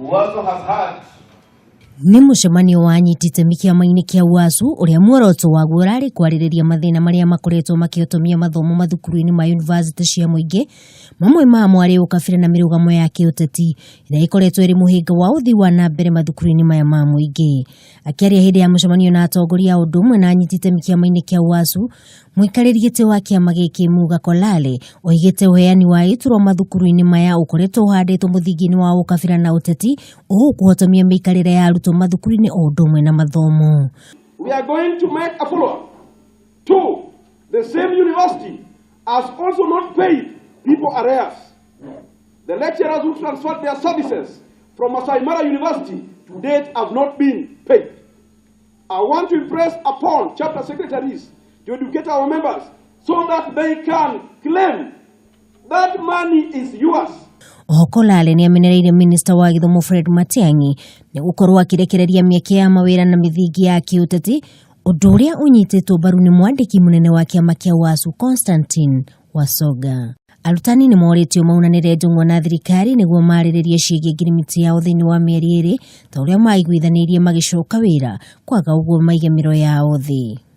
UASU has had Nĩ mũcemanio wa anyiti itemi kĩama-inĩ kĩa UASU ũrĩa muoroto waguo ũrarĩ kwarĩrĩria mathĩna marĩa makoretwo makĩhotomia mathomo mathukuru-inĩ ma yunivasĩtĩ cia mũingĩ, mamwe mamo arĩ ũkabira na mĩrũgamo ya kĩũteti ĩrĩa ĩkoretwo ĩrĩ mũhĩnga wa ũthii wa na mbere mathukuru-inĩ maya ma mũingĩ. Akĩaria hĩndĩ ya mũcemanio na atongoria o ũndũ ũmwe na anyiti itemi kĩama-inĩ kĩa UASU, Mũikarĩri gĩtĩ wa kĩama gĩkĩ Muga Kolale oigĩte ũheani wa iturwa mathukuru-inĩ maya ũkoretwo ũhandĩtwo mũthingi-inĩ wa ũkabira na ũteti ũũ kũhotomia mĩikarĩre ya arutwo mathukuru-inĩ o ũndũ ũmwe na mathomo. We are going to make a follow-up. Two, the same university has also not paid people arrears. The lecturers who transferred their services from Masai Mara University to date have not been paid. I want to impress upon chapter secretaries to educate our members so that they can claim that money is yours. Oho Kolale nĩ amenereire minista wa gĩthomo Fred Matiang'i nĩ gũkorwo akĩrekereria mĩeke ya mawĩra na mĩthingi ya kĩũteti, ũndũ ũrĩa ũnyitĩtwo mbaru nĩ mwandĩki mũnene wa kĩama kĩa UASU Constantine Wasoga. Arutani nĩ morĩtio maunanĩre njũng'wa na thirikari nĩguo marĩrĩrie ciĩgiĩ ngirimiti yao thĩinĩ wa mĩeri ĩrĩ ta ũrĩa maiguithanĩirie magĩcoka wĩra, kwaga ũguo maige mĩro yao thĩ.